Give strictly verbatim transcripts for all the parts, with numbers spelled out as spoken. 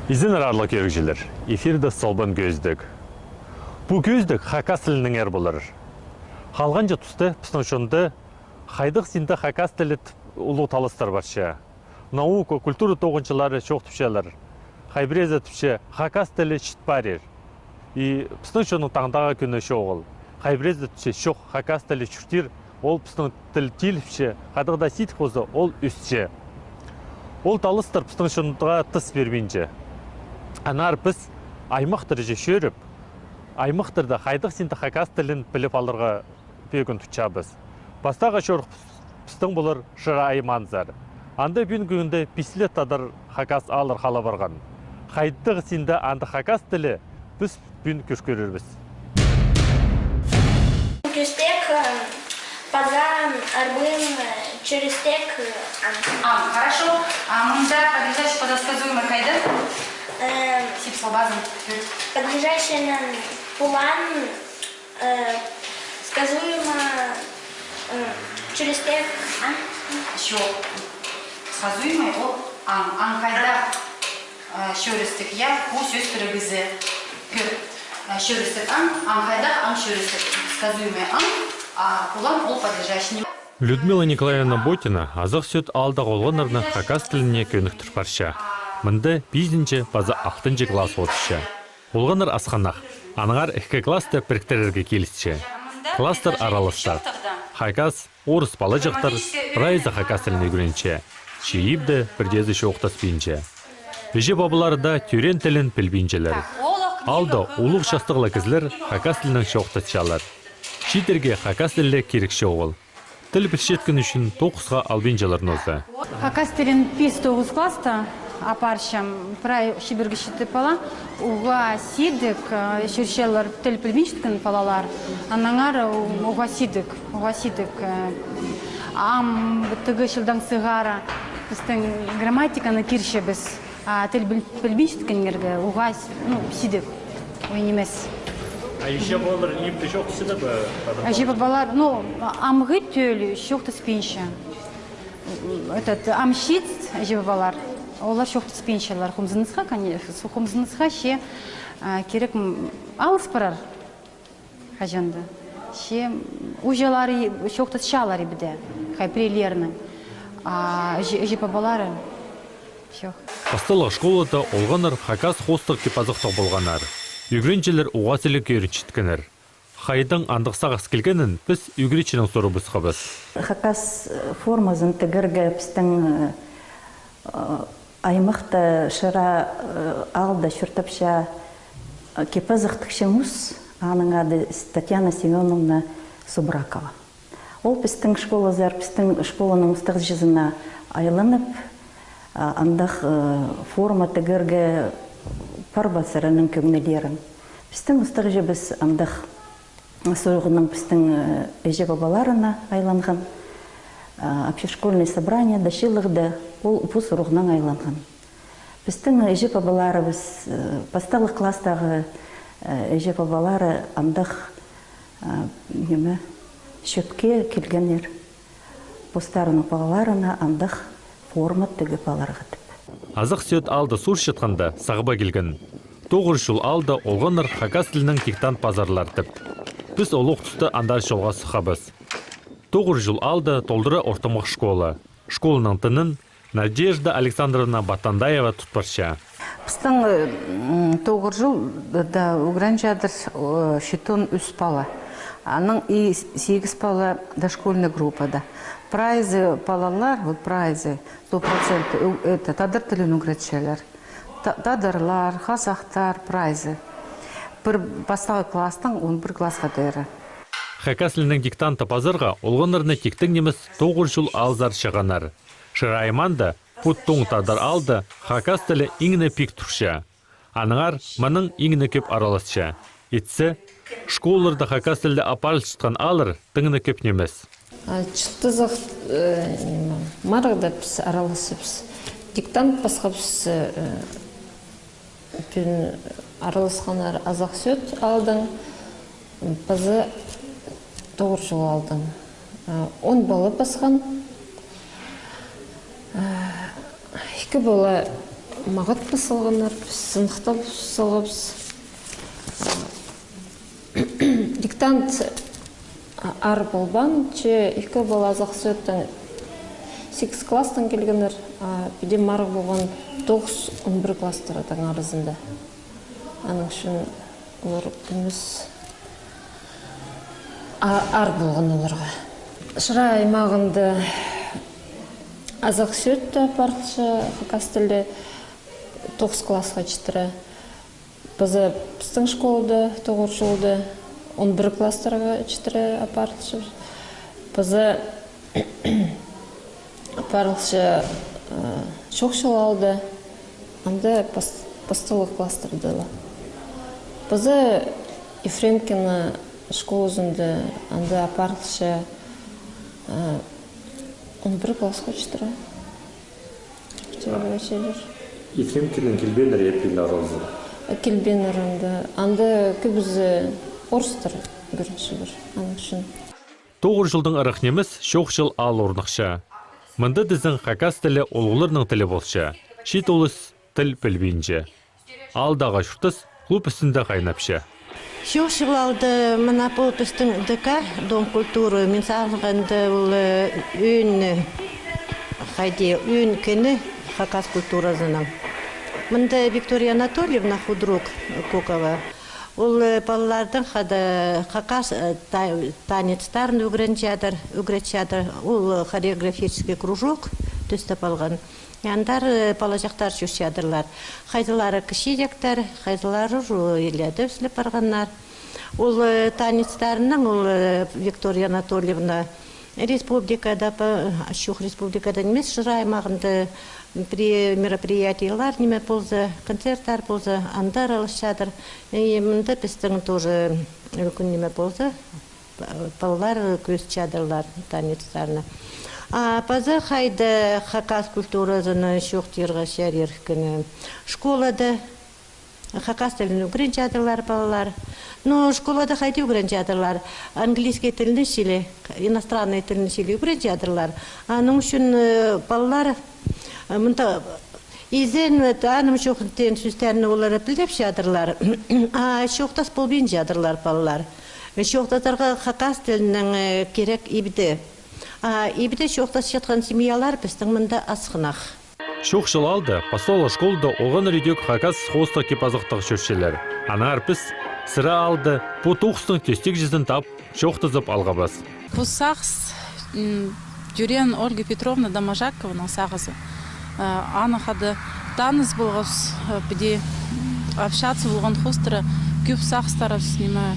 Изеннер, аарлығ кӧрігҷілер, эфирде «Солбан кӧзідіг». Пу кӧзідіг хакас тілінеңер полар. Халғанҷы туста пістің чонда хайдағ синде хакас тілі тіп улуғ таластар парча. Наука, культура тоғынҷылары чоохтапчалар. Хай пірезі тіпче, хакас тілі чіт парир. И пістің чонның таңдағы кӱні чоғыл. Хай пірезі тіпче, чох, хакас тілі чуртир, ол пістің тіл тиліпче, хайдағ даа сидік полза, ол ӧсче. Ол таластар пістің чонға тыс пирбинче. Аннаңар піс аймахтарҷа чӧріп, аймахтарда хайдағ синде хакас тілін піліп аларға пӧгін тутчабыс. Пастағы чорых піс-, пістің полар Шыра аймаанзар. Анда пӱӱнгі кӱнде пис ле тадар хакас ааллар хала парған. Хайдағ синде андағ хакас тілі, піс пӱӱн кӧр кӧрербіс. Кӧстек, э, паза арбын, э, чӧрістек, э, ам. Ам, хорошо. А мында подлежащее подсказуемое хайда? Эм, сип салбазың. Подлежащее пулан, э, сказуемое, э, чӧрістек, ам. Чох. Сказуемое ол ам. Ам хайда? А, чӧрістік, я, пу сӧс пірігізі. Кӧр. А, чӧрістік ам, ам хайдағ, ам чӧрістік. Сказуемое ам, а пулан ол подлежащее. Людмила Николаевна Ботина Азах Сӧӧт аалдағы олғаннарны хакас тіліне кӧніктір парча. Мында пизінҷі паза алтынҷы класс одысча. Олғаннар асхынах, аннаңар ікі класты піріктірерге килісче. Класстар араластар. Хакас, орыс палаҷахтар, прайзы хакас тілін ӱгренче. Че ибде пірдеезі чоохтаспинча. Іҷе-пабалары даа тӧреен тілін пілбинчелер. Аалда улуғ частығлығ кізілер хакас тілінең чоохтасчалар. Чииттерге хакас тілі кирек чоғыл. Тіл пілчеткен ӱчӱн тоғысха албинчалар нооза. Хакас тілін пис-тоғыс класста апарчам, прай чибіргі читі пала. Уғаа сидік, э, чӧрчелер тіл пілбинчеткен палалар. Аннаңар, э, уғаа сидік, уғаа сидік, э, ам тігі чылдаң сығара пістің грамматиканы кирчебіс. А тіл піл-, пілбинчеткеннерге уғаа с-, ну, сидік. Ой, нимес. А іҷе-пабалар ибде чоохтасча ба? Іҷе-пабалар, ну, амғы тӧл чоохтаспинча. Этот, ам чиит іҷе-пабалар, олар чоохтаспинчалар. Хомзынысха, коне-, хомзынысха че, а, кирек, м, алыс парар. Хаҷан даа. Че, м, ууҷалар и-, чоохтасчалар ибде, хай пірелерінең. А іҷе-, іҷе-пабалары чох. Пасталығ школада олғаннар хакас хоостығ кип-азахтығ полғаннар. Ӱгренҷілер уғаа сіліг ӧрінчеткеннер. Хайдаң андағ сағыс килгенін піс ӱгретчінең сурыбысхабыс. Хакас, э, формазын тігерге пістің, э, э, аймахта Шыра, э, аалда чуртапча, э, кип-азахтығ чоңус, аның ады Татьяна Семёновна Субракова. Ол пістің школазар, пістің школаның устағҷызына айланып, а, андағ, э, форма тігерге парбассар аның кӧңнілерін. Пістің устағҷыбыс андағ сурығнаң пістің, э, іҷе-пабаларына айланған, а, общешкольный собраниеде, чыылығда ол пу сурығнаң айланған. Пістің іҷе-пабаларыбыс, э, пасталығ класстағы, э, іҷе-пабалары андағ, э, ниме, чӧпке килгеннер. Постарының палаларына андағ форма тігіп аларға тіп. Азах Сӧӧт аалда сурчатханда сағыба килген. Тоғыр чул аалда олғаннар хакас тілінең диктант пазарлар тіп. Піс олох туста андар чолға сыххабыс. Тоғыр чул аалда толдыра ортымах школа. Школаның тынын Надежда Александровна Батандаева тут парча. Пістің, м, тоғыр чулда ӱгренчедір, о, читон ӱс пала. Аның и сигіс пала дошкольный группада. Прайзы палалар, вот прайзы, сто процентов, ө-, это, тадар тілін ӱгретчелер. Та-, тадарлар, хазахтар, прайзы. Пір пастағы класстаң он пір классха теере. Хакас тілінең диктант пазарға олғаннарны тиктең нимес тоғыр чул аалзар чыығаннар. Шыра аймаанда, пу тоң тадар аалда хакас тілі иң не пик турча. Аннаңар мының иң не кӧп араласча. Итсе, школаларда хакас тілде апарылчатхан ааллар тың не кӧп нимес. А, чылтызах, э, ниме, марығда піс араласчабыс. Диктант пасхабыс, э, пӱӱн араласханнар Азах Сӧӧт аалдаң, паза тоғыр чул аалдаң. Э, он пала пасхан. Э, ікі пала Мағат піс салғаннар, піс сыныхтап салғабыс. Диктант, а, аар полбаан, че ікі пала Азах Сӧӧттең, сигіс класстаң килгеннер, а піди марығ полған тоғыс, он пір класстарның аразында. Аның ӱчӱн олар нимес, а, аар полған оларға. Шыра аймағында Азах Сӧӧтте апарылча хакас тілі тоғыс классха читіре. Паза пістің школада тоғыр чылда он пір класстарға читіре апарылча. Паза апарылча, э, Чоохчыл аалда, анда пас-, пастағы класстарда ла. Паза Ефремкина школазында анда апарылча, э, он пір классха читіре. Читіре. Ефремкинаң килбееннер, еппин аралзы. Килбееннер анда. Анда кӧбізі орыстар пірінҷі пір, аның ӱчӱн. Тоғыр чылдаң ырах нимес Чоохчыл аал орныхча. Мында тізең хакас тілі улуғларның тілі полча. Чиит улус тіл пілбинче. Аалдағы чуртас клуб ӱстӱнде хайнапча. Чоохчыл аалда мына пу пістің ДК, Дом культуры, мин сағынғанда, ол, э, ӧӧн, хайди, ӧӧн кіні хакас культуразының. Мында Виктория Анатольевна Худрук-Кокова. Ол, э, палалардаң хада хакас, э, та-, танецтарын ӱгренчедір, ӱгретчедір. Ол, э, хореографический кружок тӧстеп алған. Андар, э, палаҷахтар чӧрчедірлер. Хайдағлары кічіҷектер, хайдағлары уже илееде ӧсче парғаннар. Ол, э, танецтарынаң ол, э, Виктория Анатольевна республикада, па-, чох, республикада нимес, Шыра аймағында при-, мероприятиелер ниме полза, концерттер полза, анда араласчадыр. И мында пістің тоже ӱлӱкӱн ниме полза, па-, палалар кӧзітчедірлер танецтарны. А паза хайда хакас культуразыны чоохтирға чарир кіні? Школада хакас тілін ӱгренчедірлер палалар. Но школада хайди ӱгренчедірлер? Английский тілні чіли, иностранный тілні чіли ӱгренчедірлер. Аның ӱчӱн, э, палалар, э, мында изен, э, таным чох теен сӧстерні олар пілдірчедірлер. А чоохтас полбинчадырлар палалар. Чоохтазарға хакас тілінең, э, кирек ибде. А ибде чоохтасчатхан семьялар пістің мында асхынах. Чоохчыл аалда, пастағы школада олғаннар ідӧк хакас хоостығ кип-азахтығ чӧрчелер. Аннаңар піс Сыра аалда пу тоғыстың тӧстегҷізін тап чоохтазып алғабыс. Пу сағыс, м, тӧреен Ольга Петровна Доможакованың сағызы. Э, аның хада таныс полғабыс, э, піди общаться полған хоостыра, кӧп сағыстарыбыс, ниме,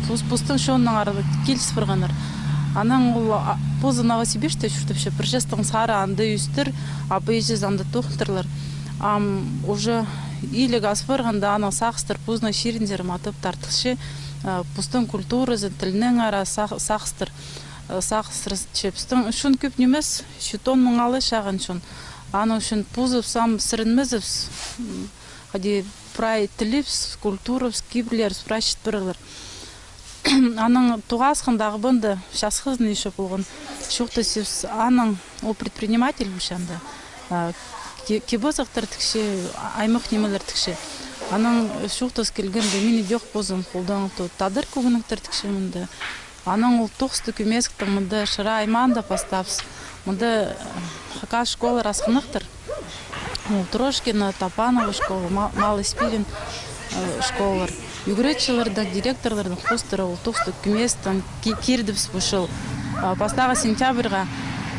пос-, постың чоннаңар киліс парғаннар. Анаң ол, а, позы Новосибирскте чуртапча, пір частаң сары анда ӧстір, апа-іҷезі анда тоғынтырлар. Ам уже иліг ас парғанда, аның сағыстар позының чиріндері матап тартылча, э, постың культуразын, тілінеңер сағ-, сағыстар, э, сағыстар чепстің. Чон кӧп нимес, читон муң алай чағын чон. Аның ӱчӱн позыбыс ам сіренмезібіс. М, хайди прай тілібіс, культурабыс, кибірлерібіс прай чіт парарлар. Анаң тоғасханда Ағбанда часхызын ещё полған чоохтасчабыс. Анаң ол предприниматель полча анда. А, ки-, кип-азахтар тікче, аймах нимелер тікче. Анаң чоохтас килгенде, мин ідӧк позым холдаң то тадар кӧгенектер тікчем мында. Анаң ол тоғысты кӧмезіктең мында Шыра аймаанда пастаабыс. Мында, э, хакас школалар асхынахтар. Ол Трошкина, Топанова школа, Ма-, Малый Спирин, э, школалар. Ӱгретчілернің, директорларның хоостыра ол тоғысты кӧмезіктең ки-, кирдібіс пу чыл. А, пастағы сентябрьға,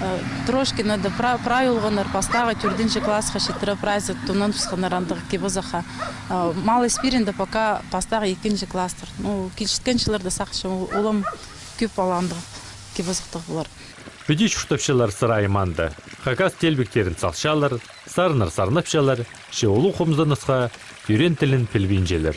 э, Трошкинада пра-, прай олғаннар пастағы тӧртінҷі классха читіре прайзы тонаныбысханнар андағ кип-азахха. А, Малый Спиринде пока пастағы ікінҷі класстар. Ну, килчеткен чылларда сағынчам, ол, ол ам кӧп пала андағ кип-азахтығ полар. Піди чуртапчалар Сыра аймаанда. Хакас теелбектерін салчалар, сарыннар сарнапчалар, че улуғ хомзынысха тӧреен тілін пілбинчелер.